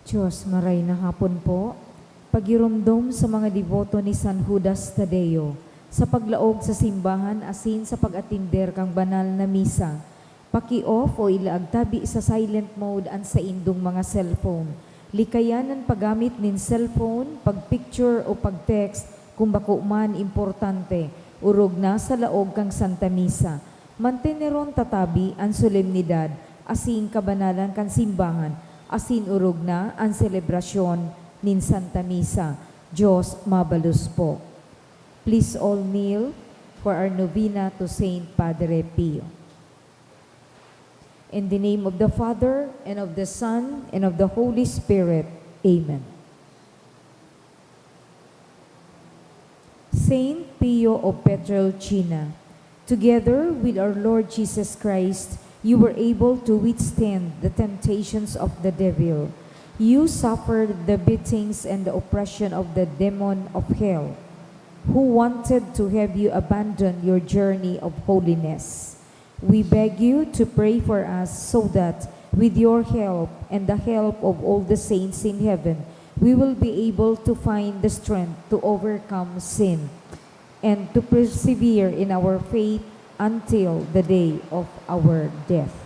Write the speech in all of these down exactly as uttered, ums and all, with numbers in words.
Diyos, maray na hapon po. Pagiromdom sa mga deboto ni San Judas Tadeo sa paglaog sa simbahan asin sa pag-atinder kan banal na misa. Paki-off o ilaag tabi sa silent mode an saindong mga cellphone. Likayan an paggamit nin cellphone, pag-picture o pag-text kun bako man importante, orog na sa laog kan Santa Misa. Manteneron ta tabi an solemnidad asin kabanalan kan simbahan, asin orog na an selebrasyon nin Santa Misa. Diyos mabalos po. Please all kneel for our novena to Saint Padre Pio. In the name of the Father, and of the Son, and of the Holy Spirit. Amen. Saint Pio of Pietrelcina, together with our Lord Jesus Christ, you were able to withstand the temptations of the devil. You suffered the beatings and the oppression of the demon of hell, who wanted to have you abandon your journey of holiness. We beg you to pray for us so that, with your help and the help of all the saints in heaven, we will be able to find the strength to overcome sin and to persevere in our faith until the day of our death.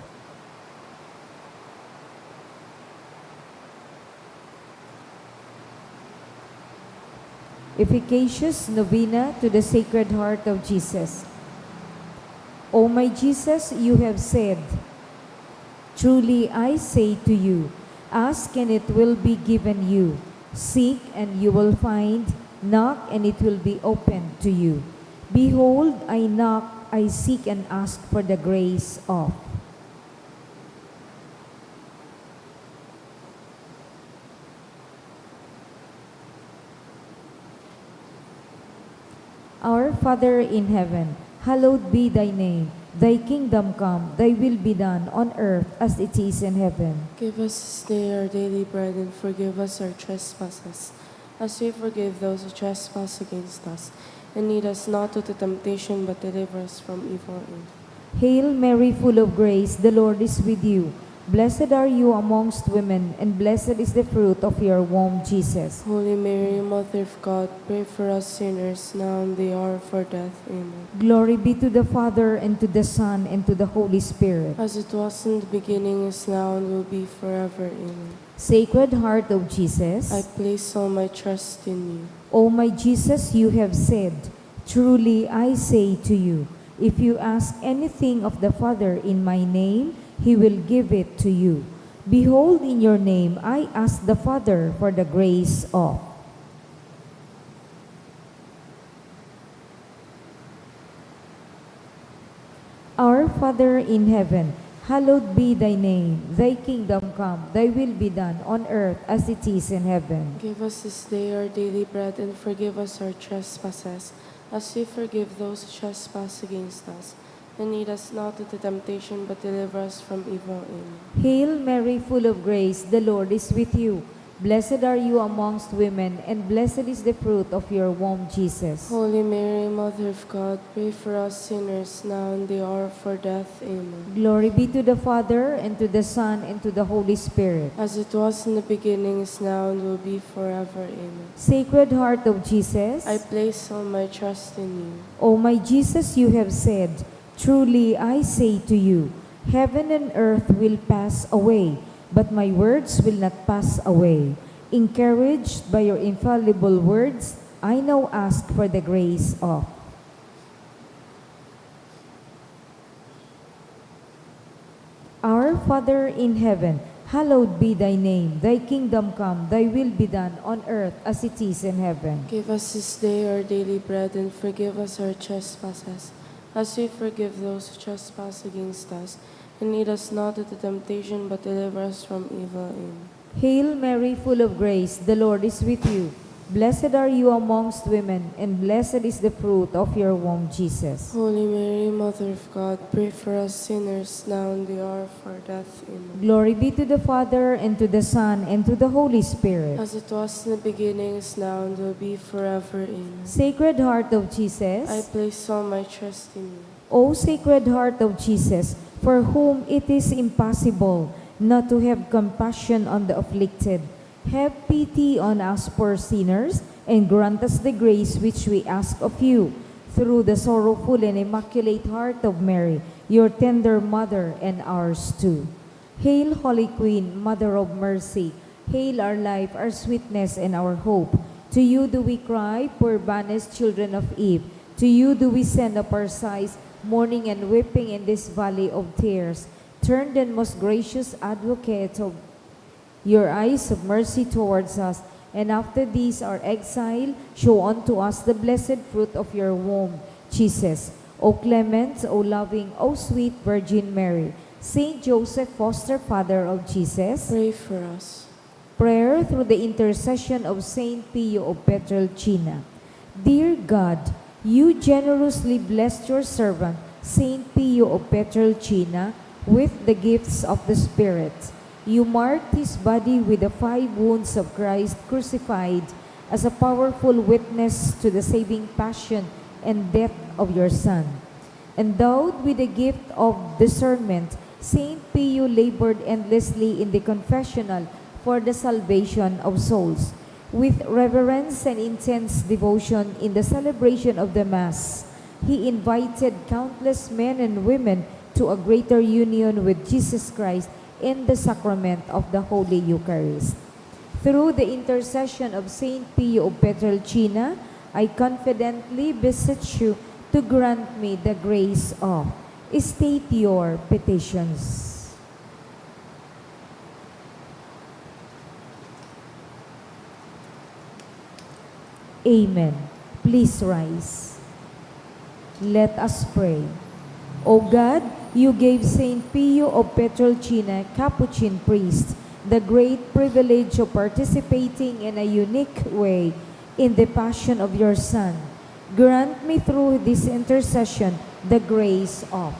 Efficacious Novena to the Sacred Heart of Jesus. O my Jesus, you have said, "Truly I say to you, ask and it will be given you, seek and you will find, knock and it will be opened to you. Behold, I knock, I seek and ask for the grace of." Our Father in heaven, hallowed be thy name. Thy kingdom come, thy will be done on earth as it is in heaven. Give us this day our daily bread, and forgive us our trespasses, as we forgive those who trespass against us. And lead us not into temptation, but deliver us from evil. Amen. Hail Mary, full of grace, the Lord is with you. Blessed are you amongst women, and blessed is the fruit of your womb, Jesus. Holy Mary, Mother of God, pray for us sinners, now and the hour of our death. Amen. Glory be to the Father, and to the Son, and to the Holy Spirit. As it was in the beginning, is now, and will be forever. Amen. Sacred Heart of Jesus, I place all my trust in you. O my Jesus, you have said, "Truly I say to you, if you ask anything of the Father in my name, he will give it to you. Behold, in your name I ask the Father for the grace of." Our Father in heaven, hallowed be thy name. Thy kingdom come, thy will be done on earth as it is in heaven. Give us this day our daily bread, and forgive us our trespasses, as we forgive those who trespass against us. And lead us not into temptation, but deliver us from evil. Amen. Hail Mary, full of grace, the Lord is with you. Blessed are you amongst women, and blessed is the fruit of your womb, Jesus. Holy Mary, Mother of God, pray for us sinners, now and the hour of our death. Amen. Glory be to the Father, and to the Son, and to the Holy Spirit. As it was in the beginning, is now, and will be forever. Amen. Sacred Heart of Jesus, I place all my trust in you. O my Jesus, you have said, "Truly I say to you, heaven and earth will pass away, but my words will not pass away." Encouraged by your infallible words, I now ask for the grace of. Our Father in heaven, hallowed be thy name. Thy kingdom come, thy will be done on earth as it is in heaven. Give us this day our daily bread, and forgive us our trespasses, as we forgive those who trespass against us. And lead us not into temptation, but deliver us from evil. Amen. Hail Mary, full of grace, the Lord is with you. Blessed are you amongst women, and blessed is the fruit of your womb, Jesus. Holy Mary, Mother of God, pray for us sinners, now and the hour of our death. Amen. Glory be to the Father, and to the Son, and to the Holy Spirit. As it was in the beginning, is now, and will be forever. Amen. Sacred Heart of Jesus, I place all my trust in you. O Sacred Heart of Jesus, for whom it is impossible not to have compassion on the afflicted, Have pity on us poor sinners, and grant us the grace which we ask of you, through the sorrowful and immaculate heart of Mary, your tender mother, and ours too. Hail, Holy Queen, Mother of Mercy. Hail our life, our sweetness, and our hope. To you do we cry, poor banished children of Eve. To you do we send up our sighs, mourning and weeping in this valley of tears. Turn then, most gracious Advocate, of your eyes of mercy towards us, and after this our exile, show unto us the blessed fruit of your womb, Jesus. O clement, O loving, O sweet Virgin Mary, Saint Joseph, foster father of Jesus. Pray for us. Prayer through the intercession of Saint Pio of Pietrelcina. Dear God, you generously blessed your servant, Saint Pio of Pietrelcina, with the gifts of the Spirit. You marked his body with the five wounds of Christ crucified as a powerful witness to the saving passion and death of your Son. Endowed with the gift of discernment, Saint Pio labored endlessly in the confessional for the salvation of souls. With reverence and intense devotion in the celebration of the Mass, he invited countless men and women to a greater union with Jesus Christ in the sacrament of the Holy Eucharist. Through the intercession of Saint Pio of Pietrelcina, I confidently beseech you to grant me the grace of. State your petitions. Amen. Please rise. Let us pray. O God, you gave Saint Pio of Pietrelcina, Capuchin priest, the great privilege of participating in a unique way in the passion of your Son. Grant me through this intercession the grace of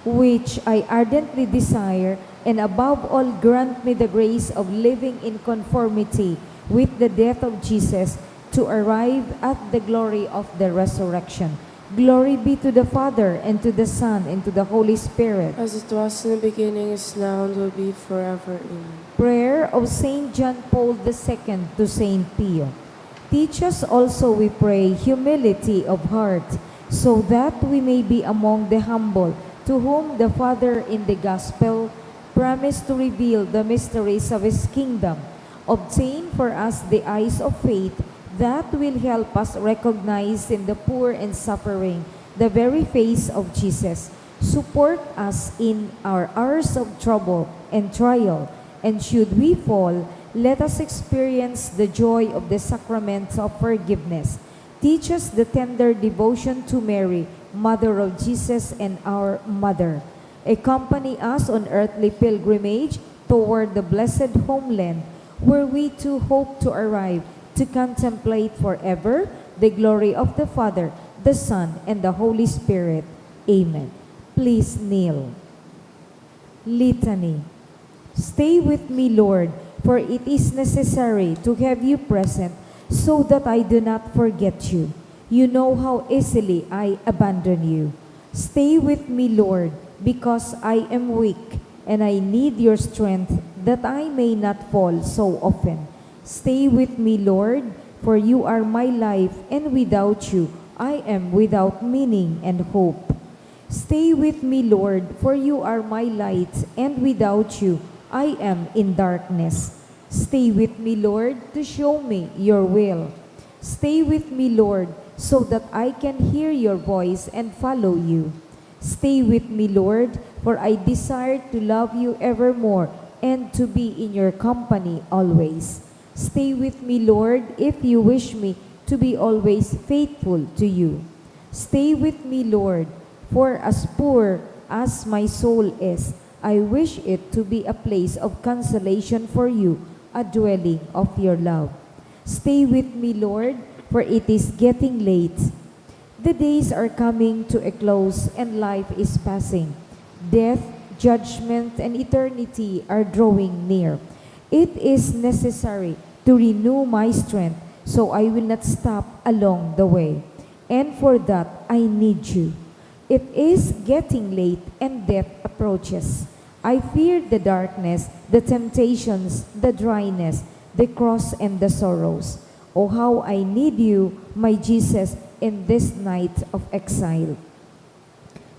which I ardently desire, and above all, grant me the grace of living in conformity with the death of Jesus to arrive at the glory of the resurrection. Glory be to the Father, and to the Son, and to the Holy Spirit. As it was in the beginning, is now, and will be forever. Amen. Prayer of Saint John Paul the Second to Saint Pio. Teach us also, we pray, humility of heart, so that we may be among the humble, to whom the Father in the Gospel promised to reveal the mysteries of His kingdom. Obtain for us the eyes of faith that will help us recognize in the poor and suffering the very face of Jesus. Support us in our hours of trouble and trial, and should we fall, let us experience the joy of the sacrament of forgiveness. Teach us the tender devotion to Mary, Mother of Jesus and our Mother. Accompany us on earthly pilgrimage toward the blessed homeland, where we too hope to arrive to contemplate forever the glory of the Father, the Son, and the Holy Spirit. Amen. Please kneel. Litany. Stay with me, Lord, for it is necessary to have you present so that I do not forget you. You know how easily I abandon you. Stay with me, Lord, because I am weak and I need your strength that I may not fall so often. Stay with me, Lord, for you are my life, and without you, I am without meaning and hope. Stay with me, Lord, for you are my light, and without you, I am in darkness. Stay with me, Lord, to show me your will. Stay with me, Lord, so that I can hear your voice and follow you. Stay with me, Lord, for I desire to love you evermore and to be in your company always. Stay with me, Lord, if you wish me to be always faithful to you. Stay with me, Lord, for as poor as my soul is, I wish it to be a place of consolation for you, a dwelling of your love. Stay with me, Lord, for it is getting late. The days are coming to a close and life is passing. Death, judgment, and eternity are drawing near. It is necessary to renew my strength, so I will not stop along the way. And for that, I need you. It is getting late and death approaches. I fear the darkness, the temptations, the dryness, the cross, and the sorrows. Oh, how I need you, my Jesus, in this night of exile.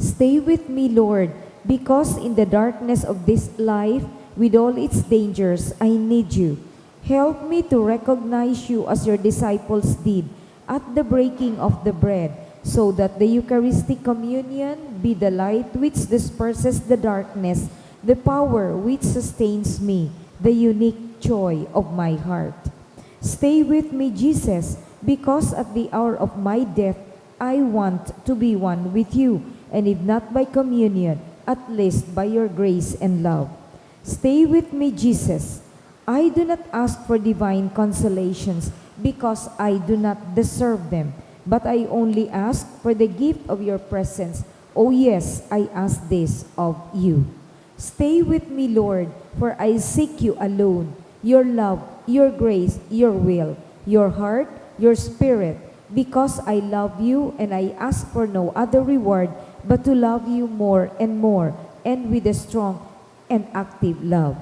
Stay with me, Lord, because in the darkness of this life, with all its dangers, I need you. Help me to recognize you as your disciples did at the breaking of the bread, so that the Eucharistic communion be the light which disperses the darkness, the power which sustains me, the unique joy of my heart. Stay with me, Jesus, because at the hour of my death, I want to be one with you, and if not by communion, at least by your grace and love. Stay with me, Jesus. I do not ask for divine consolations because I do not deserve them, but I only ask for the gift of your presence. Oh yes, I ask this of you. Stay with me, Lord, for I seek you alone. Your love, your grace, your will, your heart, your spirit, because I love you and I ask for no other reward but to love you more and more and with a strong and active love.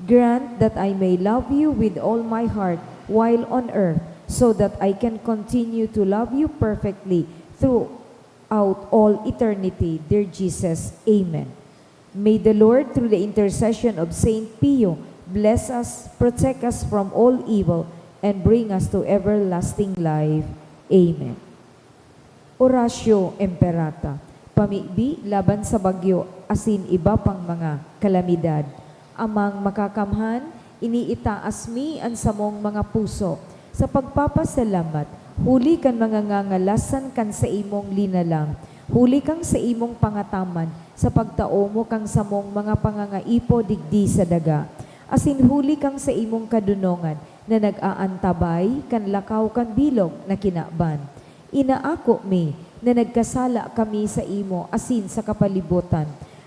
Grant that I may love you with all my heart while on earth, so that I can continue to love you perfectly throughout all eternity, dear Jesus. Amen. May the Lord, through the intercession of Saint Pio, bless us, protect us from all evil, and bring us to everlasting life. Amen. Oratio Imperata, pamibi laban sa bagyo asin iba pang mga kalamidad. Amang Makakamhan, iniitaas mi an samong mga puso sa pagpapasalamat huli kan mga ngangalasan kan saimong linalang, huli kan saimong pangataman sa pagtao mo kan samong mga pangangaipo digdi sa daga, asin huli kan saimong kadonongan na nag-aantabay kan lakaw kan bilog na kinaban. Inaako mi na nagkasala kami saimo asin sa kapalibotan.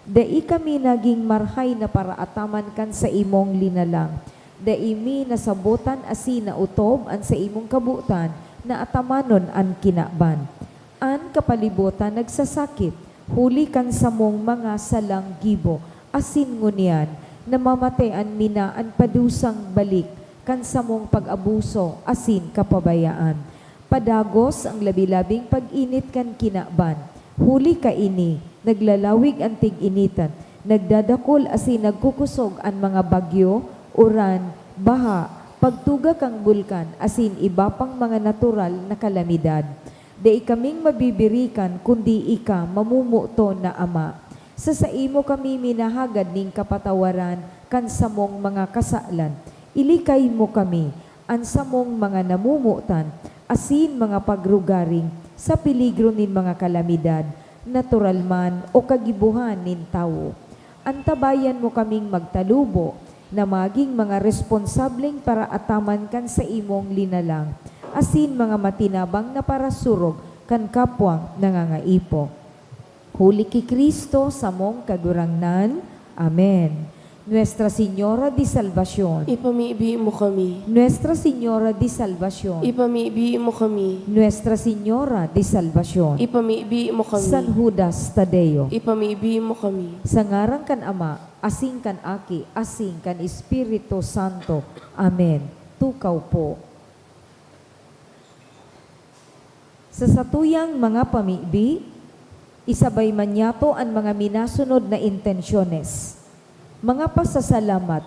Dai kami nagin marahay na paraataman kan saimong linalang. Dai mi nasabotan asin naotob an saimong kabotan na atamanon an kinaban. An kapalibotan nagsasakit huli kan samong mga salang gibo, asin ngunyan namamatean mi na an padusang balik kan samong pag-abuso asin kapabayaan. Padagos an labi-labing pag-init kan kinaban. Huli kaini, naglalawig an tig-initan, nagdadakul asin nagkukosog an mga bagyo, uran, baha, pagtuga kan bulkan, asin iba pang mga natural na kalamidad. Dai kaming mabibirikan kundi ika, mamomoton na Ama. Sa saimo kami minahagad nin kapatawaran kan samong mga kasalan. Ilikay mo kami, an samong mga namomotan, asin mga pagrugaring sa peligro nin mga kalamidad, natural man o kagibohan nin tawo. Antabayan mo kaming magtalubo na magin mga responsableng paraataman kan saimong linalang, asin mga matinabang na parasurog kan kapwang nangangaipo. Huli ki Cristo, samong Kagurangnan. Amen. Nuestra Señora de Salvacion. Ipamibi mo kami. Nuestra Señora de Salvacion. Ipamibi mo kami. Nuestra Señora de Salvacion. Ipamibi mo kami. San Judas Tadeo. Ipamibi mo kami. Sa ngaran kan Ama, asin kan Aki, asin kan Espiritu Santo. Amen. Tukaw po. Sa satuyang mga pamibi, isabay man niyato an mga minasunod na intensyones. Mga pasasalamat,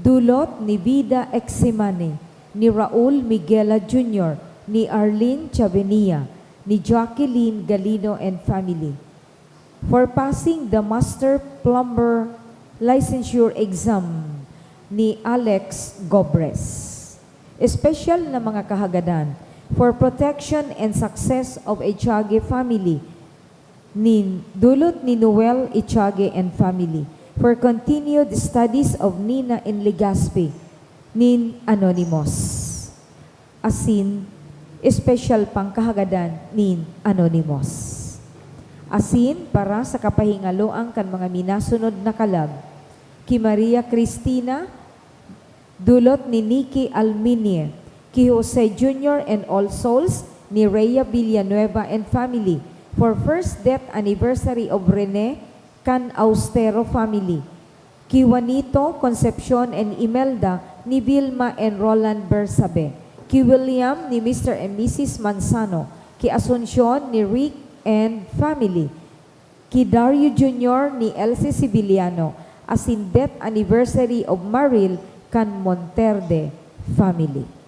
dulot ni Vida Eximani, ni Raul Miguela Junior, ni Arlene Chavenia, ni Jacqueline Galino and family. For passing the Master Plumber Licensure Exam ni Alex Gobres. Espesyal na mga kahagadan for protection and success of Echage family nin dulot ni Noel Echage and family, for continued studies of Nina in Legazpi nin Anonymous. Asin espesyal pang kahagadan nin Anonymous. Asin para sa kapahingaloan kan mga minasunod na kalag, ki Maria Cristina, dulot ni Nikki Alminie, ki Jose Junior and All Souls ni Rhea Villanueva and family, for first death anniversary of Rene kan Austero family, Ki Juanito, Concepcion and Imelda ni Vilma and Roland Bersabe. Ki William ni Mister and Missus Manzano. Ki Asuncion ni Rick and family. Ki Dario Junior ni Elsie Civiliano, asin death anniversary of Maril kan Monterde family.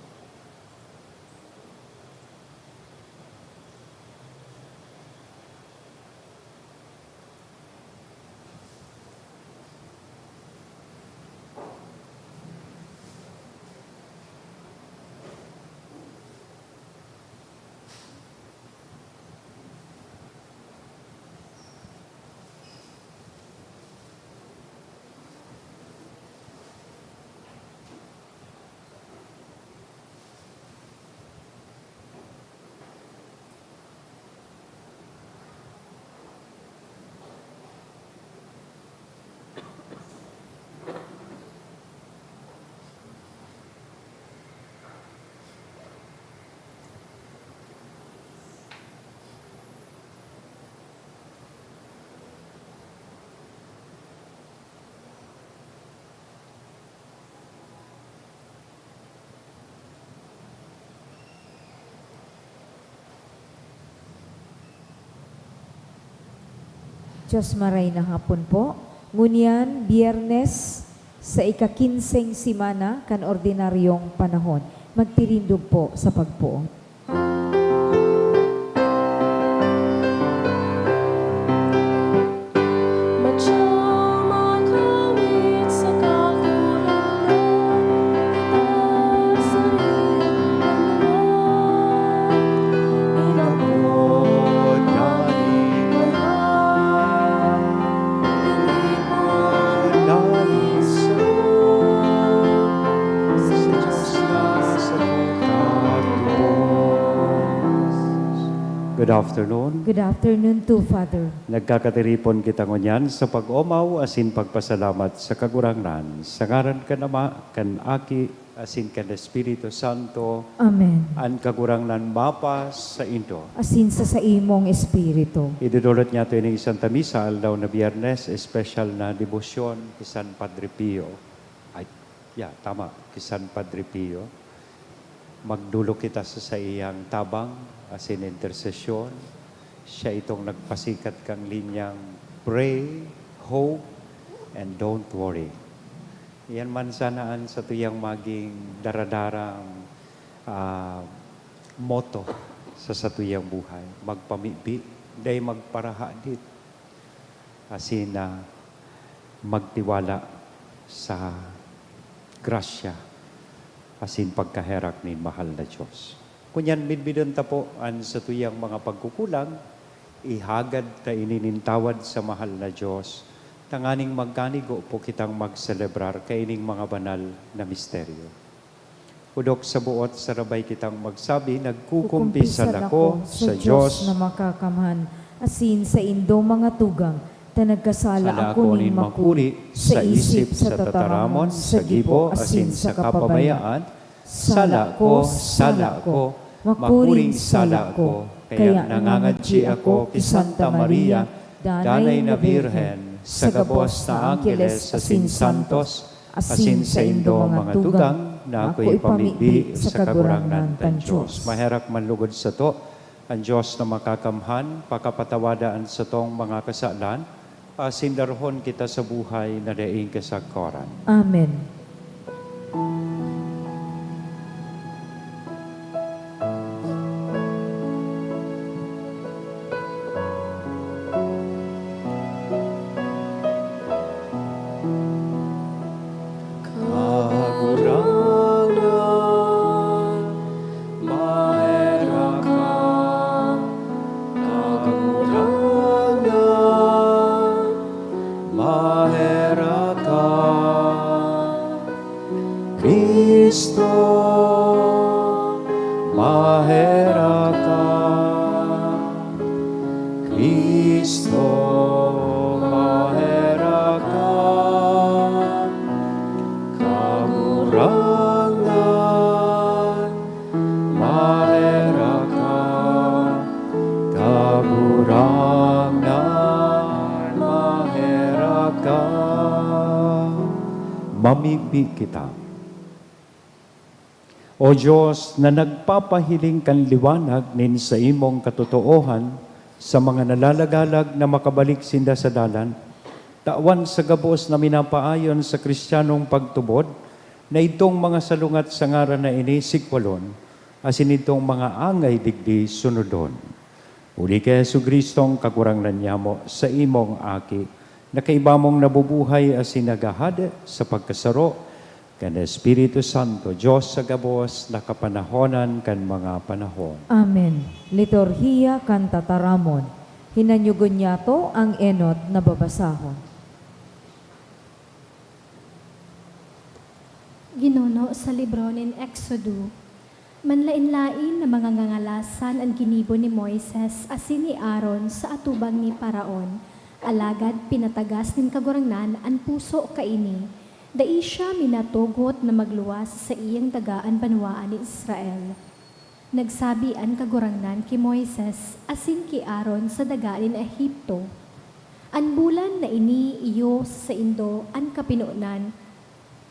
Diyos maray na hapon po. Ngunyan, Biyernes, sa ika-kinseng semana kan ordinaryong panahon. Magtirindog po sa pagpoon. Good afternoon. Good afternoon too, Father. Nagkakatiripon kita ngunyan sa pag-omaw asin pagpasalamat sa Kagurangnan, sa ngaran kan Ama, kan Aki, asin kan Espiritu Santo. Amen. An Kagurangnan mapasaindo. Asin sa saimong espiritu. Idodolot niyato ining Santa Misa, aldaw na Biyernes, espesyal na debosyon ki San Padre Pio. Ay, yeah, tama, ki San Padre Pio. Magdolok kita sa saiyang tabang asin intersesyon. Siya itong nagpasikat kan linyang pray, hope, and don't worry. Iyan man sana an satuyang maging daradarang, ah, motto sa satuyang buhay. Magpamibi, dai magparahadit. Asin, ah, magtiwala sa grasya asin pagkaherak nin mahal na Dios. Ngunyan, midbidon ta po an satuyang mga pagkukulang, ihagad ta ini nin tawad sa mahal na Dios, tanganing magkanigo po kitang magselebrar kaining mga banal na misteryo. Odok sa buot sarabay kitang magsabi, nagkukumpisal ako sa Dios na makakamhan, asin saindo mga tugang, ta nagkasala ako nin makuri sa isip, sa tataramon, sa gibo, asin sa kapabayaan. Sala ko, sala ko, makuring sala ko, kaya nangangadyi ako ki Santa Maria, Danay na Birhen, sa gabos na angkeles asin santos, asin saindo mga tugang na ako ipamibi sa Kagurangnan kan Dios. Maherak man lugod sato an Dios na makakamhan, pakapatawada an satong mga kasalan, asin darhon kita sa buhay na daing kasagkoran. Amen. Kagurangnan, maherak ka. Kagurangnan, maherak ka. Cristo, maherak ka. Cristo, maherak ka. Kagurangnan, maherak ka. Kagurangnan, maherak ka. Pi kita. O Dios, na nagpapahiling kan liwanag nin saimong katotoohan sa mga nalalagalag na makabalik sinda sa dalan, tawan sa gabos na minapaayon sa Kristiyanong pagtubod na idtong mga salungat sa ngaran na ini sikwalon, asin idtong mga angay digdi sunodon. Huli ki Jesu-Cristong Kagurangnan nyamo, saimong Aki, na kaiba mong nabubuhay asin naghahade sa pagkasaro kan Espiritu Santo, Dios sa gabos na kapanahonan kan mga panahon. Amen. Liturhiya kan Tataramon. Hinanyogon niyato ang enot na babasahon. Ginuno sa libro nin Exodo. Manlaen-laen na mga ngangalasan an ginibo ni Moises asin ni Aaron sa atubang ni Faraon, alagad pinatagas nin Kagurangnan an puso kaini. Dai siya minatugot na magluwas sa saiyang daga an banwaan ni Israel. Nagsabi an Kagurangnan ki Moises asin ki Aaron sa daga nin Egipto, "An bulan na ini iyo sa saindo an kapinonan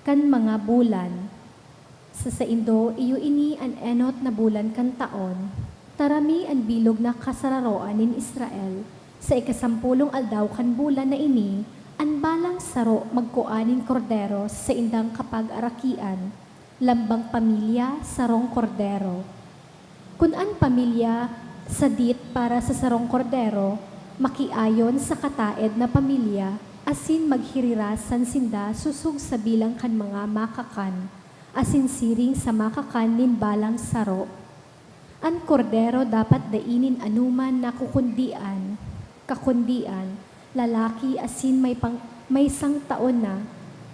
kan mga bulan. Sa saindo, iyo ini an enot na bulan kan taon. Tarami an bilog na kasararoan nin Israel. Sa ikasampolong aldaw kan bulan na ini, an balang saro magkua nin kordero sa saindang kapagarakian, lambang pamilya, sarong kordero. Kun an pamilya sadit para sa sarong kordero, makiayon sa kataed na pamilya asin maghirirasan sinda sosog sa bilang kan mga makakan, asin siring sa makakan nin balang saro. An kordero dapat dai nin anoman na kukundian, kakundian, lalaki asin may pang-, may sangtaon na.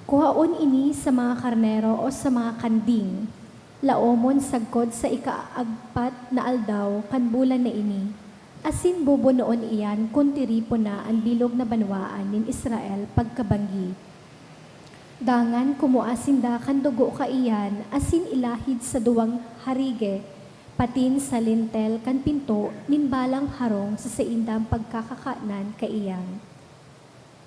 Kuhaon ini sa mga karnero o sa mga kanding. Laomon sagkod sa ikaagpat na aldaw kan bulan na ini, asin bubunoon iyan kun tiripon na an bilog na banwaan nin Israel pagkabanggi. Dangan kumua sinda kan dugo kaiyan asin ilahid sa duwang harigi, patin sa lintel kan pinto nin balang harong sa saindang pagkakakanan kaiyan.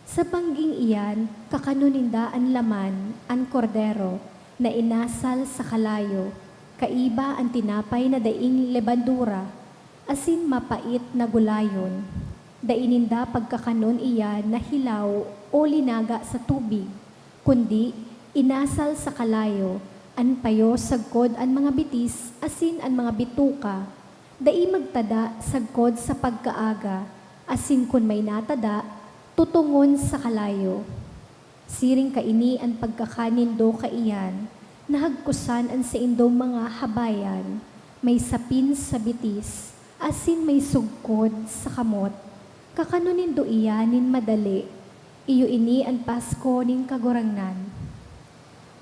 Sa bangging iyan, kakanon ninda an laman, an kordero na inasal sa kalayo, kaiba an tinapay na daing lebadura, asin mapait na gulayon. Dai ninda pagkakanon iyan na hilaw o linaga sa tubig, kundi inasal sa kalayo, an payo sagkod an mga bitis asin an mga bituka. Dai magtada sagkod sa pagkaaga, asin kun may natada, tutongon sa kalayo. Siring kaini an pagkakan nindo kaiyan, nahagkosan an saindong mga habayan, may sapin sa bitis, asin may sugkod sa kamot. Kakanon nindo iyan nin madali. Iyo ini an Pasko nin Kagurangnan.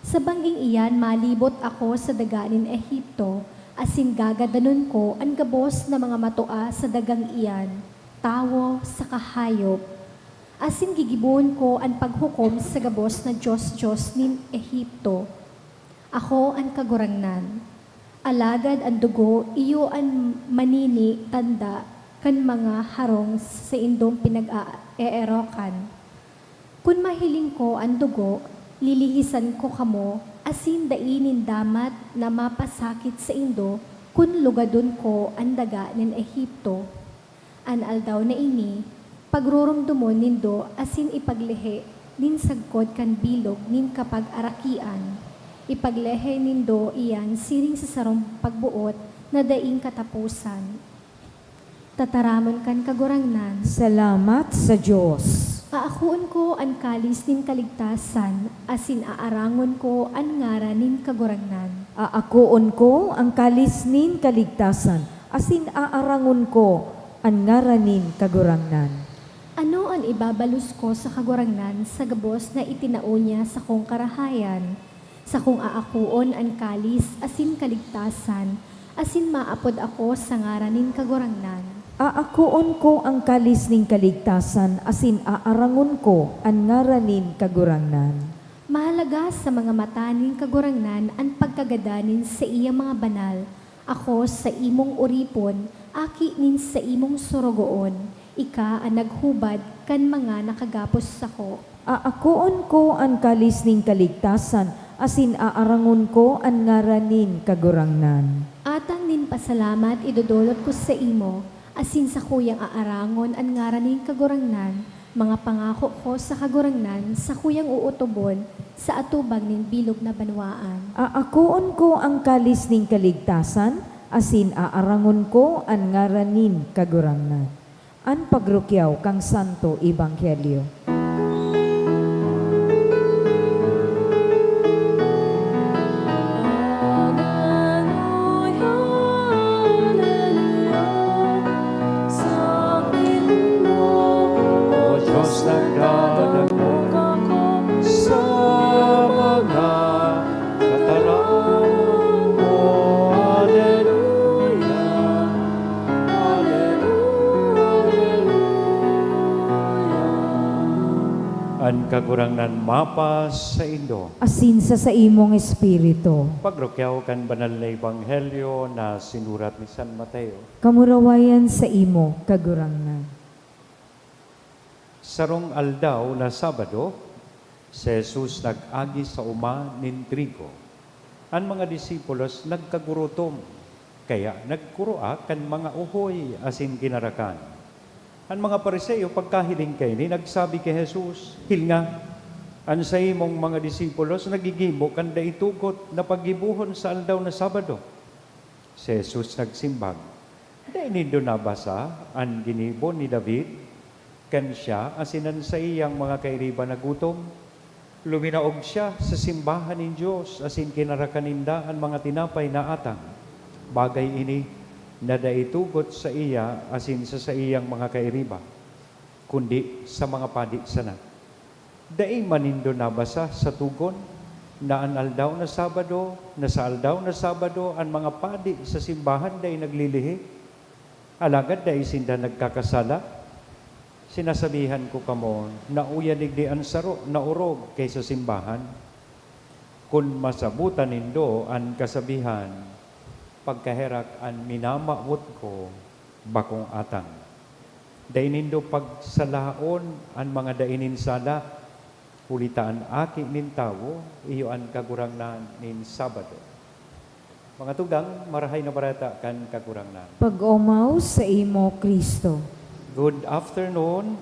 Sa bangging iyan, malibot ako sa daga nin Egipto, asin gagadanon ko an gabos na mga matua sa dagang iyan, tawo saka hayop. Asin gigibohon ko an paghukom sa gabos na dios-dios nin Egipto. Ako an Kagurangnan. Alagad an dugo, iyo an manini tanda kan mga harong sa saindong pinag-eerokan. Kun mahiling ko an dugo, lilihisan ko kamo, asin dai nin damat na mapasakit saindo kun lugadon ko an daga nin Egipto. An aldaw na ini, pagroromdomon nindo asin ipaglehe nin sagkod kan bilog nin kapagarakian. Ipaglehe nindo iyan siring sa sarong pagboot na daing kataposan. Tataramon kan Kagurangnan. Salamat sa Dios. Aakoon ko an kalis nin kaligtasan, asin aarangon ko an ngaran nin Kagurangnan. Aakoon ko an kalis nin kaligtasan, asin aarangon ko an ngaran nin Kagurangnan. Ano an ibabalos ko sa Kagurangnan sa gabos na itinao niya sakong karahayan? Sakong aakoon an kalis asin kaligtasan, asin maapod ako sa ngaran nin Kagurangnan. Aakoon ko an kalis nin kaligtasan asin aarangon ko an ngaran nin Kagurangnan. Mahalaga sa mga mata nin Kagurangnan an pagkagadan nin saiyang mga banal. Ako saimong oripon, aki nin saimong sorogoon, ika an naghubad kan mga nakagapos sako. Aakoon ko an kalis nin kaligtasan asin aarangon ko an ngaran nin Kagurangnan. Atang nin pasalamat idodolot ko saimo, asin sakuyang aarangon an ngaran nin Kagurangnan. Mga pangako ko sa Kagurangnan, sakuyang ootobon sa atubang nin bilog na banwaan. Aakoon ko an kalis nin kaligtasan, asin aarangon ko an ngaran nin Kagurangnan. An pagrukyaw kan Santo Ebanghelyo. O Diyos, nagdadagmog ako sa mga kataran mo. Aleluya, aleluya, aleluya. An Kagurangnan mapasaindo. Asin sa saimong espiritu. Pagrukyaw kan Banal na Ebanghelyo na sinurat ni San Mateo. Kamurawayan saimo, Kagurangnan. Sarong aldaw na Sabado, si Jesus nag-agi sa oma nin trigo. An mga disipulos nagkagurutom, kaya nagkurua kan mga uhoy asin kinarakan. An mga Fariseo, pagkahiling kaini, nagsabi ki Jesus, "Hilnga, an saimong mga disipulos naggigibo kan dai tugot na paggibohon sa aldaw na Sabado." Si Jesus nagsimbag, "Dai nindo nabasa an ginibo ni David, kan siya asin an saiyang mga kairiba nagutom? Luminaog siya sa simbahan nin Dios asin kinarakan ninda an mga tinapay na atang. Bagay ini na dai tugot saiya asin sa saiyang mga kairiba, kundi sa mga padi sana. Dai man nindo nabasa sa Togon na an aldaw na Sabado, na sa aldaw na Sabado an mga padi sa simbahan dai naglilihi? Alagad dai sinda nagkakasala? Sinasabihan ko kamo na uya digdi an saro na orog ki sa simbahan. Kun masabotan nindo an kasabihan, 'Pagkaherak an minamawot ko, bakong atang.' Dai nindo pagsalaon an mga dai nin sala, huli ta an Aki nin Tawo iyo an Kagurangnan nin Sabado." Mga tugang, Marahay na Bareta kan Kagurangnan. Pag-omaw saimo, Cristo. Good afternoon.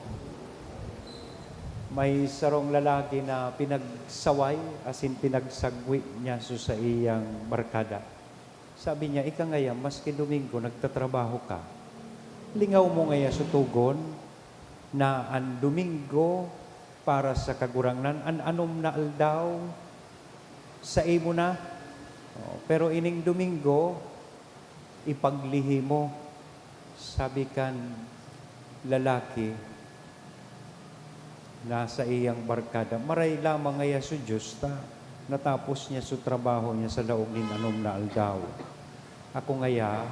May sarong lalaki na pinagsaway asin pinagsagwi niya sa saiyang barkada. Sabi niya, "Ika ngaya, maski Domingo, nagtatrabaho ka. Lingaw mo ngaya sa togon na an Domingo para sa Kagurangnan, an anom na aldaw, saimo na. O, pero ining Domingo, ipaglihi mo." Sabi kan lalaki na saiyang barkada, "Maray lamang ngaya sa Dios ta natapos niya sa trabaho niya sa laog nin anom na aldaw. Ako ngaya,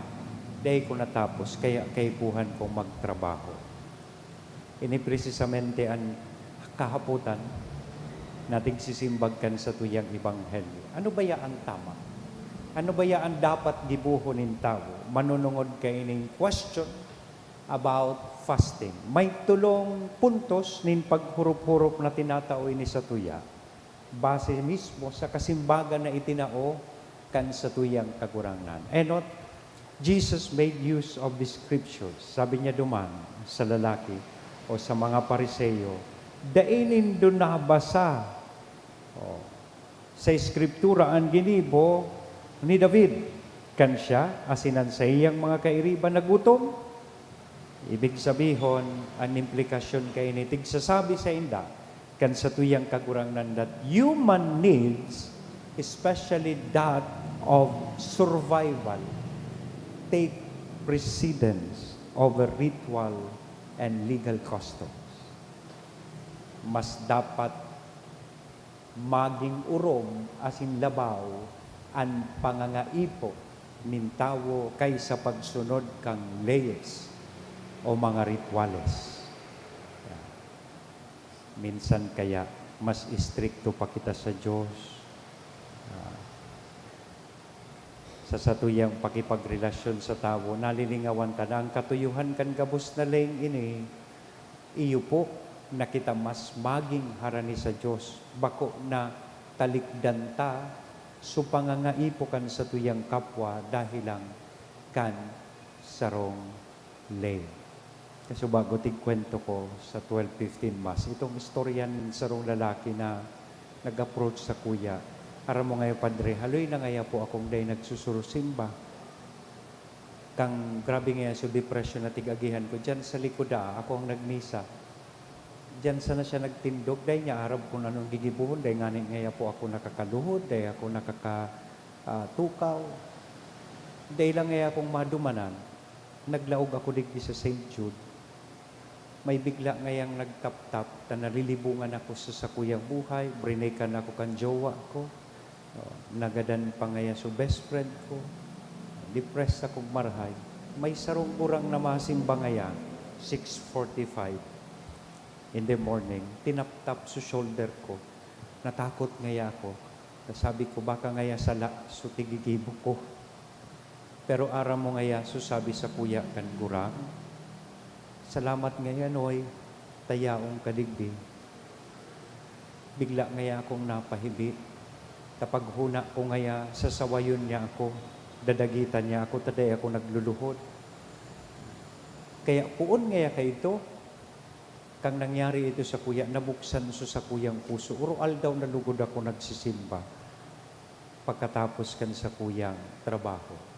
dai ko natapos, kaya kaipuhan kong magtrabaho." Ini presisamente an kahapotan na tigsisimbag kan satuyang ebanghelyo. Ano baya an tama? Ano baya an dapat gibohon nin tawo manunungod kaining question about fasting? May tolong puntos nin paghurop-hurop na tinatao ini satuya. Base mismo sa kasimbagan na itinao kan satuyang Kagurangnan. Enot, Jesus made use of the scriptures. Sabi niya duman sa lalaki o sa mga Pariseo, "Dai nindo nabasa, o, sa Eskriptura an ginibo ni David, kan siya asin an saiyang mga kairiba nagutom?" Ibig sabihon, an implikasyon kaini tigsasabi sainda kan satuyang Kagurangnan that human needs, especially that of survival, take precedence over ritual and legal customs. Mas dapat magin orom asin labaw an pangangaipo nin tawo kaysa pagsunod kan leyes o mga ritwales. Minsan kaya mas istrikto pa kita sa Dios. Ah, sa satuyang pakipagrelasyon sa tawo, nalilingawan ta na an katuyohan kan gabos na leyeng ini, iyo po na kita mas magin harani sa Dios, bako na kalikdan ta so pangangaipo kan satuyang kapwa dahel lang kan sarong lay. Kasubago, tigkwento ko sa twelve fifteen Mass, itong istorya nin sarong lalaki na nag-approach sakuya, "Aram mo ngaya, Padre, haloy na ngaya po akong dai nagsusurusimba. Kan grabe ngaya so depresyon na tig-agihan ko, diyan sa likod daa, ako ang nagmisa." Diyan sana siya nagtindog, dai niya arab kun anong gigibohon, dai ngani ngaya po ako nakakaluhod, dai ako nakaka-, ah, tukaw. Dai lang ngaya akong madumanan. Naglaog ako digdi sa Saint Jude. May bigla ngayang nagtaptap ta nalilibongan ako sa sakuyang buhay, brinikan ako kan jowa ko. Oh, nagadan pa ngaya so best friend ko. Depressed akong marahay. May sarong gurang na masimba ngaya, six forty-five in the morning, tinaptap so shoulder ko. Natakot ngaya ako. Nasabi ko, "Baka ngaya sala so tigigibo ko." Pero aram mo ngaya so sabi sakuya kan gurang, "Salamat ngaya, Noy, ta yaon ka digdi." Bigla ngaya akong napahibi. Ta paghona ko ngaya, sasawayon niya ako, dadagitan niya ako, ta dai ako nagluluhod. Kaya poon ngaya kaidto, kan nangyari ito sakuya, nabuksan so sakuyang puso. Oro-aldaw na lugod ako nagsisimba pagkatapos kan sakuyang trabaho.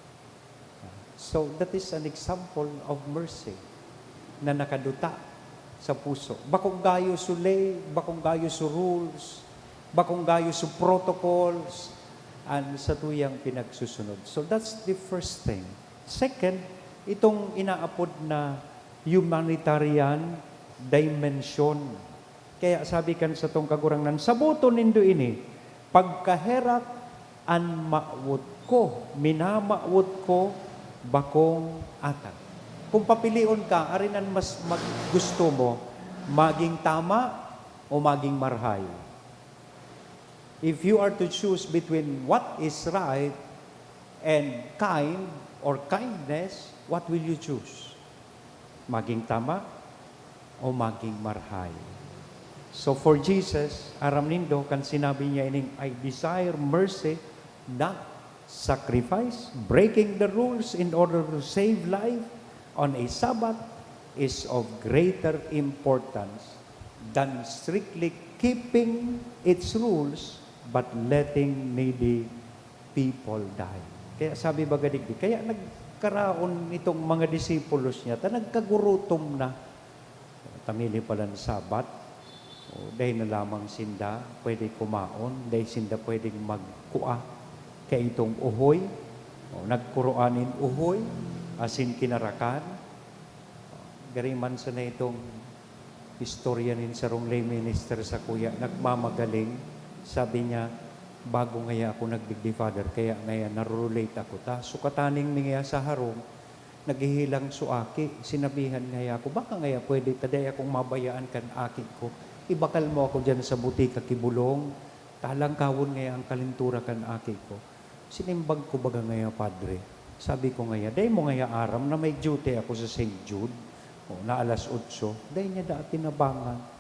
So, that is an example of mercy na nakaduta sa puso. Bakong gayo so lay, bakong gayo so rules, bakong gayo so protocols, an satuyang pinagsusunod. So, that's the first thing. Second, itong inaapod na humanitarian dimension. Kaya sabi kan satong Kagurangnan, "Saboton nindo ini, pagkaherak an mawot ko, minamawot ko, bakong atag." Kung papilion ka, arin an mas mag-, gusto mo, maging tama o maging marhay? If you are to choose between what is right and kind or kindness, what will you choose? Maging tama o maging marhay? So for Jesus, aram nindo, kan sinabi niya ining, "I desire mercy, not sacrifice." Breaking the rules in order to save life on a Sabbath is of greater importance than strictly keeping its rules but letting needy people die. Kaya sabi baga digdi, kaya nagkaraon itong mga disipulos niya, ta nagkagurutom na. Tamili palan Sabat, o, dai na lamang sinda pwede kumaon, dai sinda pwedeng magkua kaitong uhoy, o, nagkuroan nin uhoy asin kinarakan. Gariman sana itong istorya nin sarong lay minister sakuya, nagmamagaling. Sabi niya, "Bago ngaya ako nagdigdi, Father, kaya ngaya narorelate ako. Ta sukataning mi ngaya sa harong, naghihilang so aki. Sinabihan ngaya ako, 'Baka ngaya pwede ta dai akong mabayaan kan aki ko. Ibakal mo ako diyan sa butika ki Bulong. Talangkawon ngaya an kalentura kan aki ko.'" Sinimbag ko baga ngaya, "Padre," sabi ko ngaya, "dai mo ngaya aram na may duty ako sa Saint Jude? O, na alas otso, dai niya daa tinabangan.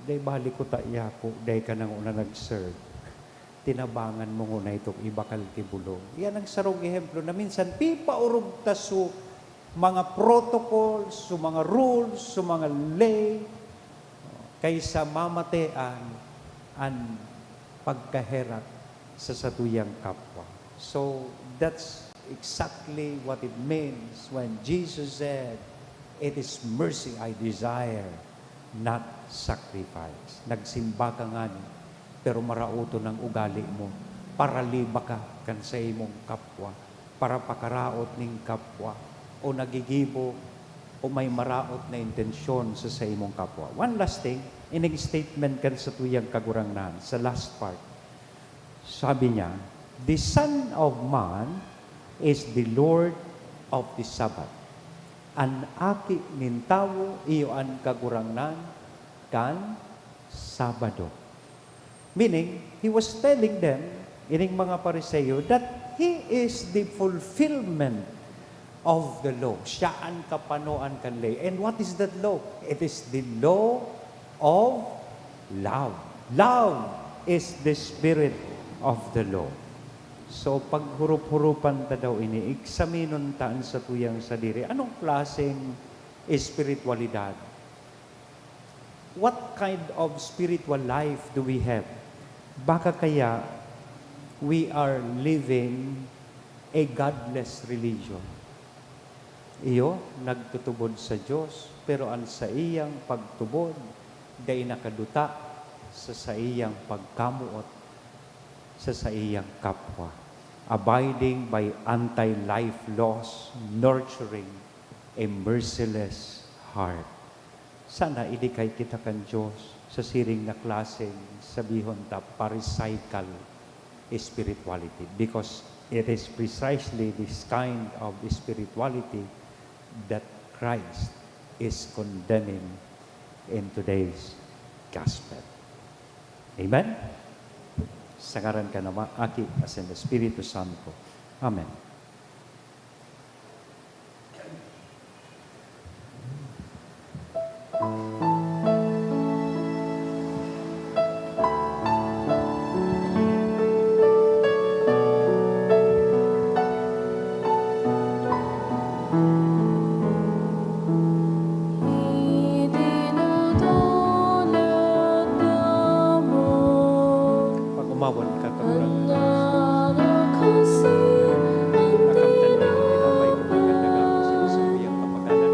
Dai bali ko ta, yako, dai ka na nguna nag-serve. Tinabangan mo nguna itong ibakal ki Bulong." Iyan ang sarong ehemplo na minsan pipaorog ta so mga protocols, so mga rules, so mga lay, kaysa mamatean an pagkaherak sa satuyang kapwa. So, that's exactly what it means when Jesus said, "It is mercy I desire, not sacrifice." Nagsimba ka ngani, pero maraoton an ugali mo, paraliba ka kan saimong kapwa, parapakaraot nin kapwa, o nagigibo o may maraot na intensyon sa saimong kapwa. One last thing, ining statement kan satuyang Kagurangnan, sa last part. Sabi niya, "The Son of Man is the Lord of the Sabbath." An Aki nin Tawo iyo an Kagurangnan kan Sabado. Meaning, he was telling them, ining mga Fariseo, that he is the fulfillment of the law. Siya an kapanoan kan lay. And what is that law? It is the law of love. Love. is the spirit of the law. So, paghurup-hurupan ta daw ini, eksaminon ta an satuyang sadiri. Anong klaseng espiritualidad? What kind of spiritual life do we have? Baka kaya we are living a godless religion. Iyo, nagtutubod sa Dios, pero an saiyang pagtubod dai nakaduta sa saiyang pagkamoot sa saiyang kapwa, abiding by anti-life laws, nurturing a merciless heart. Sana ilikay kita kan Dios sa siring na klaseng, sabihon ta, pharisaical spirituality, because it is precisely this kind of spirituality that Christ is condemning in today's gospel. Amen? Sa ngaran kan Ama, Aki, asin Espiritu Santo. Amen. Pag-umawon ka, Kagurangnan. Nakamtan na yung tinapay ko, pagkatagalan ko sa isang uyang kapagalan.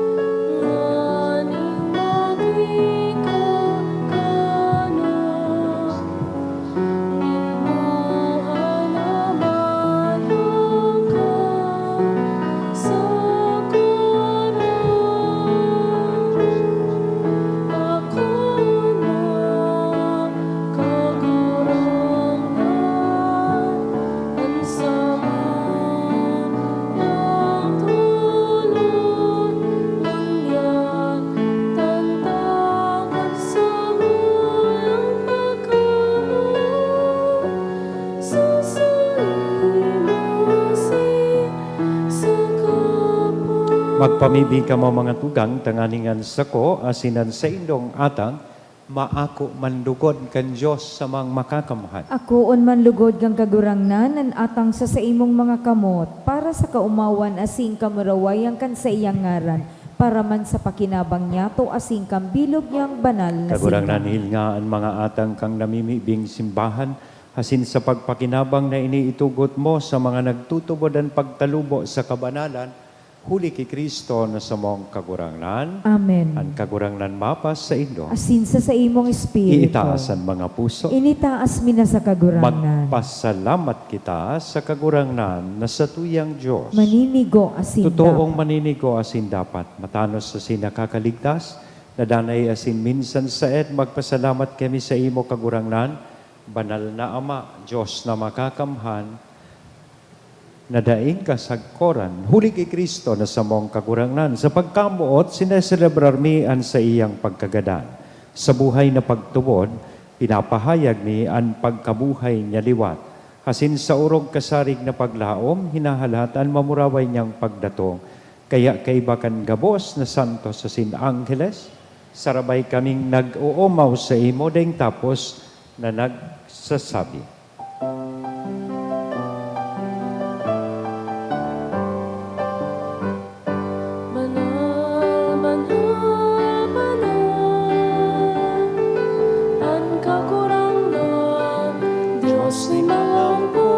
Magpamibi kamo, mga tugang, tanganing an sako asin an saindong atang maako manlugod kan Dios samang makakamhan. Akoon manlugod kan Kagurangnan an atang sa saimong mga kamot, para sa kaomawan asin kamurawayan kan saiyang ngaran, para man sa pakinabang niyato asin kan bilog niyang banal na Kagurangnan, simbahan. Hilnga an mga atang kang namimibing simbahan, asin sa pagpakinabang na ini itugot mo sa mga nagtutubod an pagtalubo sa kabanalan, huli ki Cristo na samong Kagurangnan. Amen. An Kagurangnan mapasaindo. Asin sa saimong espiritu. Iitaas an mga puso. Initaas mi na sa Kagurangnan. Magpasalamat kita sa Kagurangnan na satuyang Dios. Maninigo asin Totoong dapat. Maninigo asin dapat. Matanos asin nakakaligtas, na danay asin minsan saet, magpasalamat kami saimo, Kagurangnan, Banal na Ama, Dios na makakamhan, na daing kasagkoran, huli ki Cristo na samong Kagurangnan. Sa pagkamoot, sineselebrar mi an saiyang pagkagadan. Sa buhay na pagtubod, pinapahayag mi an pagkabuhay niya liwat. Asin sa orog kasarig na paglaom, hinahalat an mamuraway niyang pagdatong. Kaya kaiba kan gabos na santos asin angheles, sarabay kaming nag-oomaw saimo daing tapos na nagsasabi, "Banal, banal, banal, an Kagurangnan, Dios nin mga hukbo."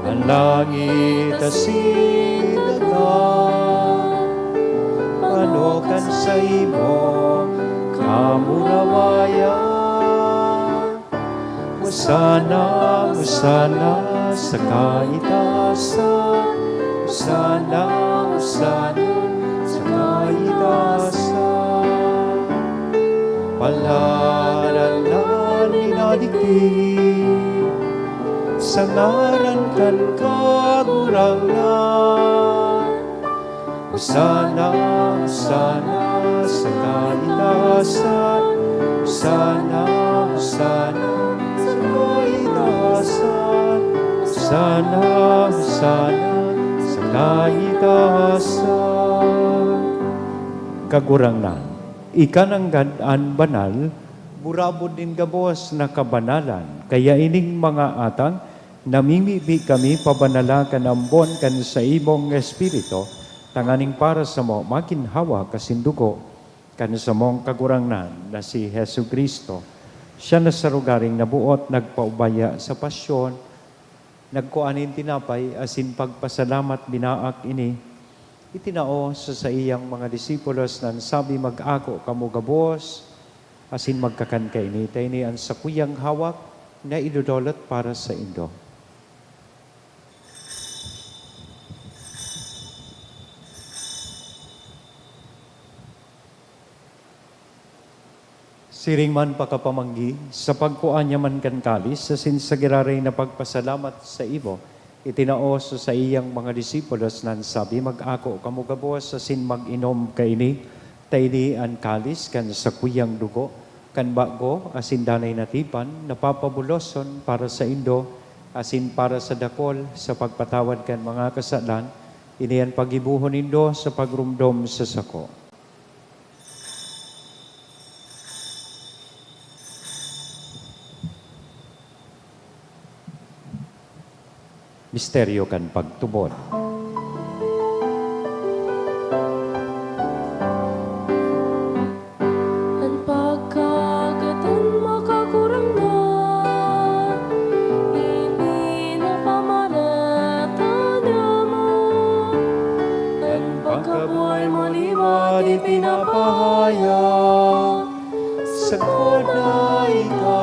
An langit asin daga, panokan saimo kamurawayan. Hosana, Hosana sa kaitaasan, Hosana, Hosana sa kaitaasan. Paladan an minadigdi sa ngaran kan Kagurangnan. Hosana, Hosana sa kaitaasan, Hosana, Hosana sa kaitaasan, Hosana, Hosana sa kaitaasan. Kagurangnan, ika nanggad an banal, Burabod nin gabos na kabanalan. Kaya ining mga atang, namimibi kami pabanala kan ambon kan saimong Espiritu, tanganing para samo magin hawak asin dugo kan samong Kagurangnan na si Jesu-Cristo. Siya na sa lugaring nabuot, nagpaubaya sa pasyon, nagkua nin tinapay asin pagpasalamat, binaak ini, itinao sa saiyang mga disipulos na an sabi, "Mag-ako kamo gabos asin magkakan kaini, ta ini an sakuyang hawak na idodolot para saindo." Siring man pakapamanggi, sa pagkua niya man kan kalis, asin sa giraray na pagpasalamat sa imo, itinao sa saiyang mga disipulos na an sabi, "Mag-ako kamo gabos asin mag-inom kaini, ta ini an kalis kan sakuyang dugo, kan bago asin danay na tipan, na papabuloson para saindo asin para sa dakol sa pagpatawad kan mga kasalan. Ini an paggibohon nindo sa pagromdom sa sako." Misteryo kan pagtubod. An pagkagatan mo, Kagurangnan, ini na pamarata niamo. An pagkabuhay mo liwat ipinapahayag, sagkod na ika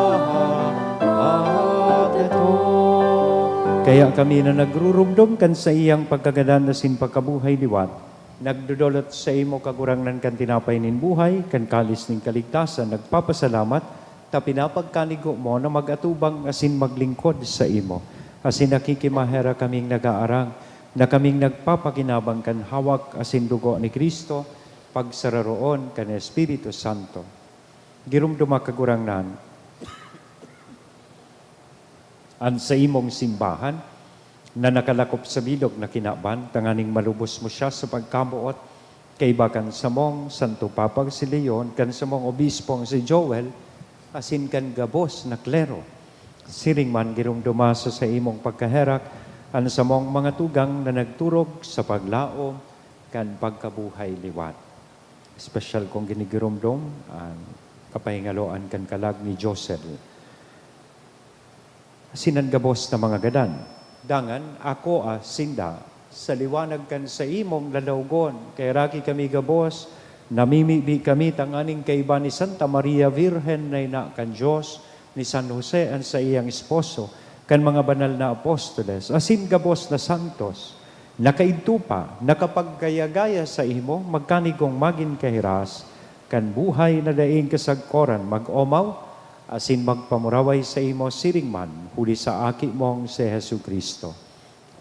mahadatong. Kaya kami na nagruromdom kan saiyang pagkagadan asin pagkabuhay liwat, nagdodolot saimo, Kagurangnan, kan tinapay nin buhay, kan kalis nin kaligtasan, nagpapasalamat ta pinapagkanigo mo na mag-atubang asin maglingkod saimo. Asin nakikimaherak kaming nag-aarang na kaming nagpapakinabang kan hawak asin dugo ni Cristo, pagsararoon kan Espiritu Santo. Giromdoma, Kagurangnan, an saimong simbahan na nakalakop sa bilog na kinaban, tanganing malubos mo siya sa pagkamoot, kaiba kan samong Santo Papang si Leon, kan samong Obispong si Joel, asin kan gabos na klero. Siring man, giromdoma sa saimong pagkaherak an samong mga tugang na nagturog sa paglaom kan pagkabuhay liwat. Espesyal kong ginigiromdom an kapahingaloan kan kalag ni Josel asin an gabos na mga gadan. Dangan akoa sinda sa liwanag kan saimong lalawgon. Kaheraki kami gabos, namimibi kami tanganing kaiba ni Santa Maria Virgen na ina kan Dios, ni San Jose an saiyang esposo, kan mga banal na apostoles, asin gabos na santos, na kaidto pa nakapagkaya-gaya saimo, magkanigong magin kahiras kan buhay na daing kasagkoran, mag-omaw asin magpamuraway saimo siring man huli sa Aki mong si Jesu-Cristo.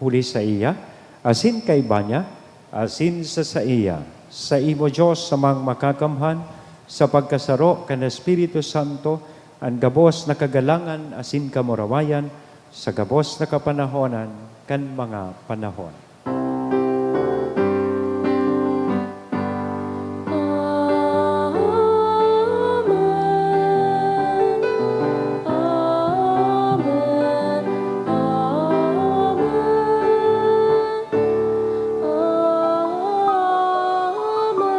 Huli saiya, asin kaiba niya, asin sa saiya, saimo, Dios, Amang Makakamhan, sa pagkasaro kan Espiritu Santo, an gabos na kagalangan asin kamurawayan sa gabos na kapanahonan kan mga panahon. Amen. Amen. Amen. Amen. Amen.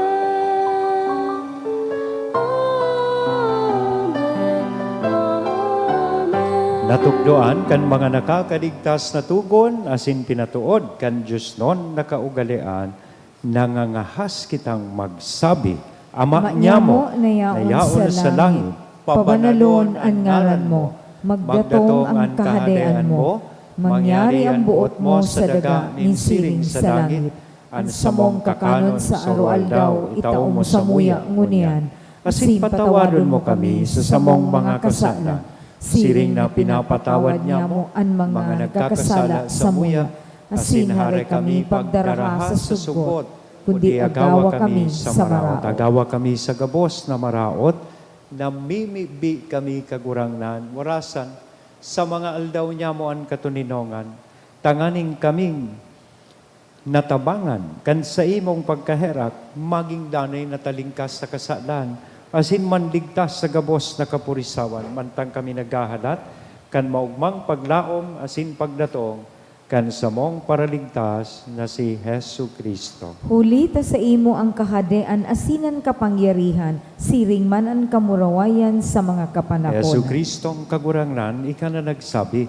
Amen. Natukdoan kan mga nakakaligtas na togon asin pinatood kan diosnon na kaugalean, nangangahas kitang magsabi, Ama Ama nyamo, nyamo na yaon na yaon sa sa langit, langit, pabanalon an ngaran mo, magdatong an kahadean mo, mangyari an boot mo sa daga nin siring sa langit. An samong kakanon sa aroaldaw, itao mo samuya ngunyan, asin patawadon mo kami sa samong mga kasalan, siring na pinapatawad nyamo an mga nagkakasala samuya, asin hare kami pagdaraha sa sugot, kundi agawa kami sa maraot. Agawa kami sa gabos na maraot, namimibi kami, Kagurangnan, warasan sa mga aldaw nyamo an katoninongan, tanganing kaming natabangan kan saimong pagkaherak, magin danay na talingkas sa kasalan, asin manligtas sa gabos na kapurisawan, mantang kami naghahalat kan maogmang paglaom asin pagdatong kan samong Paraligtas na si Jesu-Cristo. Huli ta saimo an kahadean asin an kapangyarihan, siring man an kamurawayan sa mga kapanakonan. Jesu-Cristong Kagurangnan, ika na nagsabi,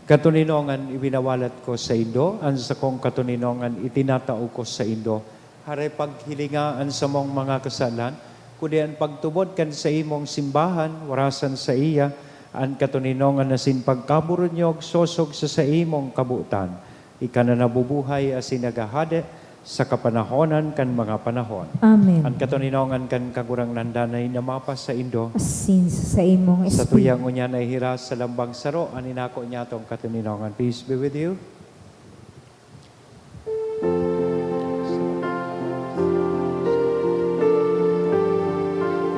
"Katoninongan iwinawalat ko saindo, an sakong katoninongan itinatao ko saindo." Hare paghilinga an samong mga kasalan, kundi an pagtubod kan saimong simbahan, warasan saiya an katoninongan asin pagkaburunyog sosog sa saimong kabotan. Ika na nabubuhay asin naghahade sa kapanahonan kan mga panahon. Amen. An katoninongan kan Kagurangnan danay na mapasaindo. Asin sa saimong Sa espiritu. Tuyang ngunyan ay hiras sa lambang saro an inako niyatong katoninongan. Peace be with you. Kordero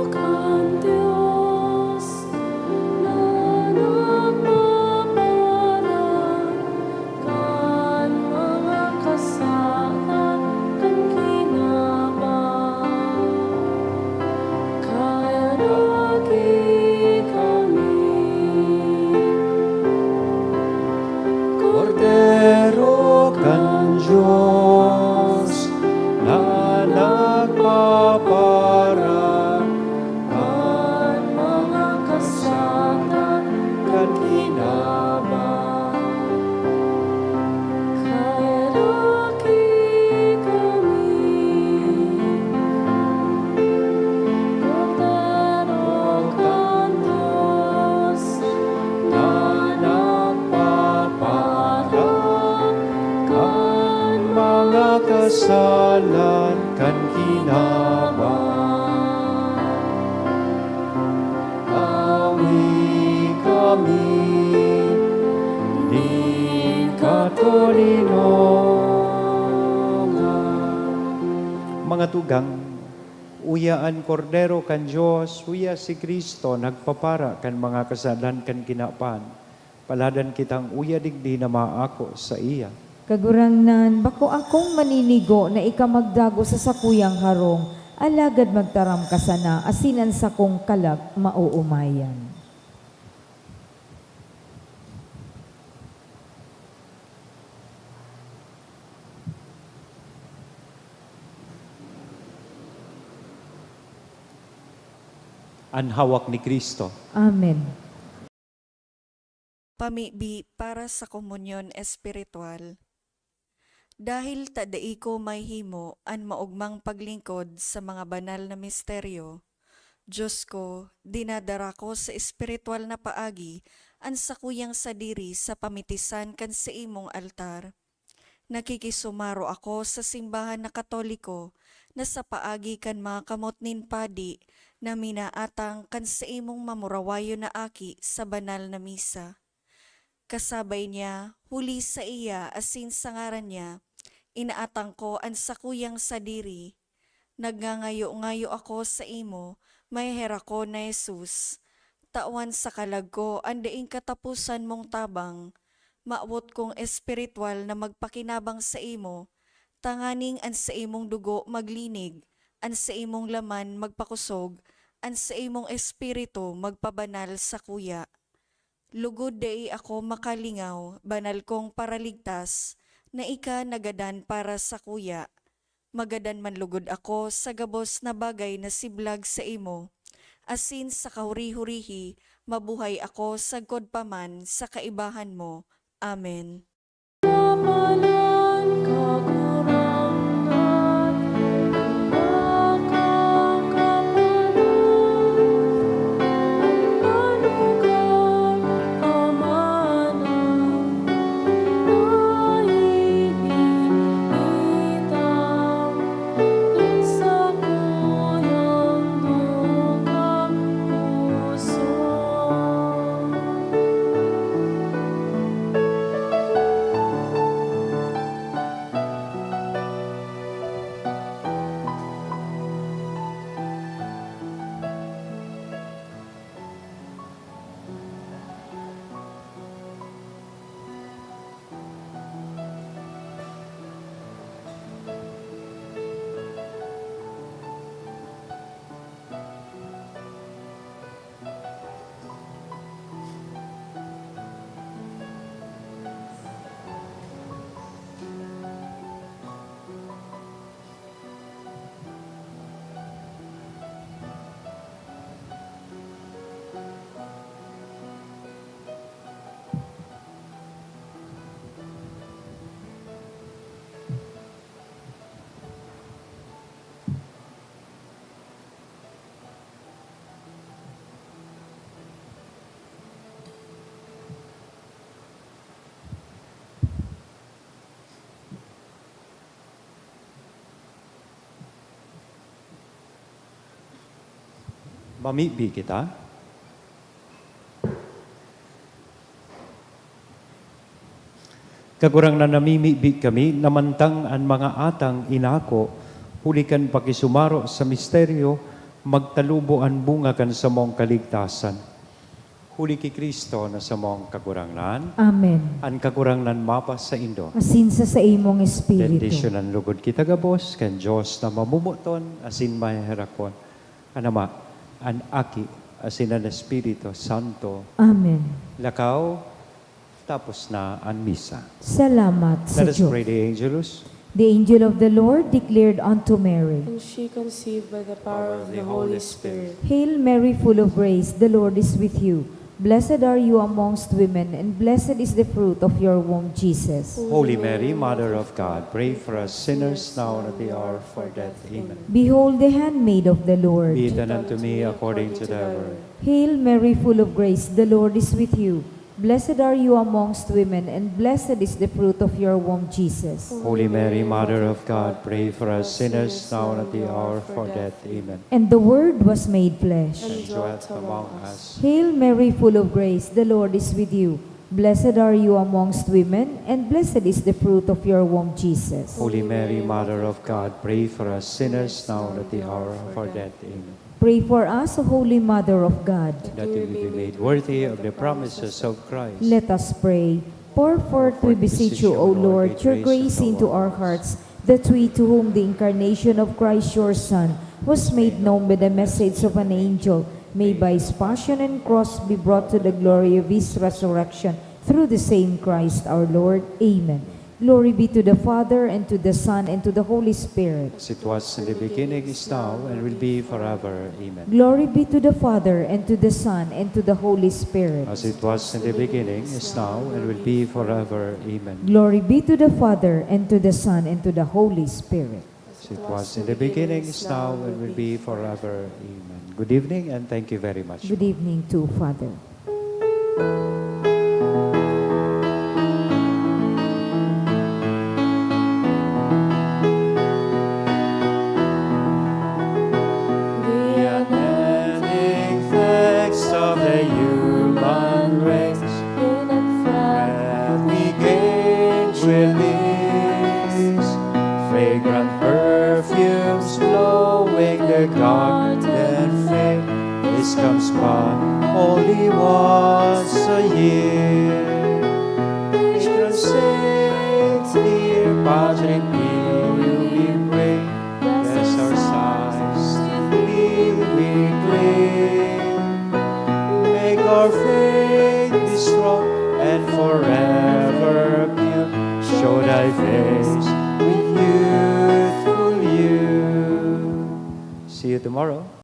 kan Dios na nagpaparang kan mga kasalan kan kinaban. Kaya nagiging kami Kordero kan Dios na nagpaparang kan mga kasalan kan kinaban. Kaheraki kami, Kordero kan Dios, na nagpaparang kan mga kasalan kan kinaban. Awi kami nin katoninongan. Mga tugang, uya an Kordero kan Dios, uya si Cristo nagpapara kan mga kasalan kan kinaban. Paladan kitang uya digdi na maako saiya. Kagurangnan, bako akong maninigo na ika magdago sa sakuyang harong, alagad magtaram ka sana asin an sakong kalag maoomayan. An hawak ni Cristo. Amen. Pamibi para sa komunyon espiritual. Dahil ta dai ko mahihimo an maogmang paglingkod sa mga banal na misteryo, Dios ko, dinadara ko sa espiritual na paagi an sakuyang sadiri sa pamitisan kan saimong altar. Nakikisumaro ako sa simbahan na Katoliko na sa paagi kan mga kamot nin padi na minaatang kan saimong mamurawayon na aki sa banal na misa. Kasabay niya, huli saiya asin sa ngaran niya, inaatang ko an sakuyang sadiri. Nagngangayo-ngayo ako saimo, maheherakon na Jesus, tawan sa kalag ko an daing kataposan mong tabang. Mawot kong espiritual na magpakinabang saimo, tanganing an saimong dugo maglinig, an saimong laman magpakosog, an saimong espiritu magpabanal sakuya. Lugod dai ako makalingaw, banal kong Paraligtas, na ika nagadan para sakuya. Magadan man lugod ako sa gabos na bagay na siblag saimo, asin sa kahuri-hurihi mabuhay ako sagkod pa man sa kaibahan mo. Amen. Mapalan, Kagurangnan, makakapalan, an manugang, Ama na, nahihitam, an sakuyang dugang puso. Mamibi kita. Kagurangnan, namimibi kami na mantang an mga atang inako huli kan pakisumaro sa misteryo, magtalubo an bunga kan samong kaligtasan. Huli ki Cristo na samong Kagurangnan. Amen. An Kagurangnan mapasaindo. Asin sa saimong espiritu. Bendisyonan lugod kita gabos kan Dios na mamomoton asin maheherakon, an Ama, an Aki, asin an Espiritu Santo. Amen. Lakaw, tapos na an misa. Salamat sa Let us Diyos. Pray the Angelus. The angel of the Lord declared unto Mary. And she conceived by the power of the Holy Spirit. Hail Mary, full of grace, the Lord is with you. Blessed are you amongst women, and blessed is the fruit of your womb, Jesus. Holy Mary, Mother of God, pray for us sinners now and at the hour of our death. Amen. Behold the handmaid of the Lord. Be it done unto me according to thy word. Hail Mary, full of grace, the Lord is with you. Blessed are you amongst women, and blessed is the fruit of your womb, Jesus. Holy Mary, Mother of God, pray for us sinners now and at the hour of our death. Amen. And the Word was made flesh. And dwelt among us. Hail Mary, full of grace, the Lord is with you. Blessed are you amongst women, and blessed is the fruit of your womb, Jesus. Holy Mary, Mother of God, pray for us sinners now and at the hour of our death. Amen. Pray for us, O Holy Mother of God. That we may be made worthy of the promises of Christ. Let us pray. Pour forth, we beseech you, O Lord, your grace into our hearts, that we, to whom the incarnation of Christ your Son was made known by the message of an angel, may by his passion and cross be brought to the glory of his resurrection, through the same Christ our Lord. Amen. Glory be to the Father, and to the Son, and to the Holy Spirit. As it was in the beginning, is now, and will be forever. Amen. Glory be to the Father, and to the Son, and to the Holy Spirit. As it was in the beginning, is now, and will be forever. Amen. Glory be to the Father, and to the Son, and to the Holy Spirit. As it was in the beginning, is now, and will be forever. Amen. Good evening, and thank you very much. Good evening too, Father. The unending thanks of the human race, in a flood we gain release. Fragrant perfumes blowing the garden fair. This comes by only once a year. Patron saint, dear Padre Pio, we pray, bless our sighs, till we cling. Make our faith be strong and forever pure. Show thy face with youthful youth. See you tomorrow.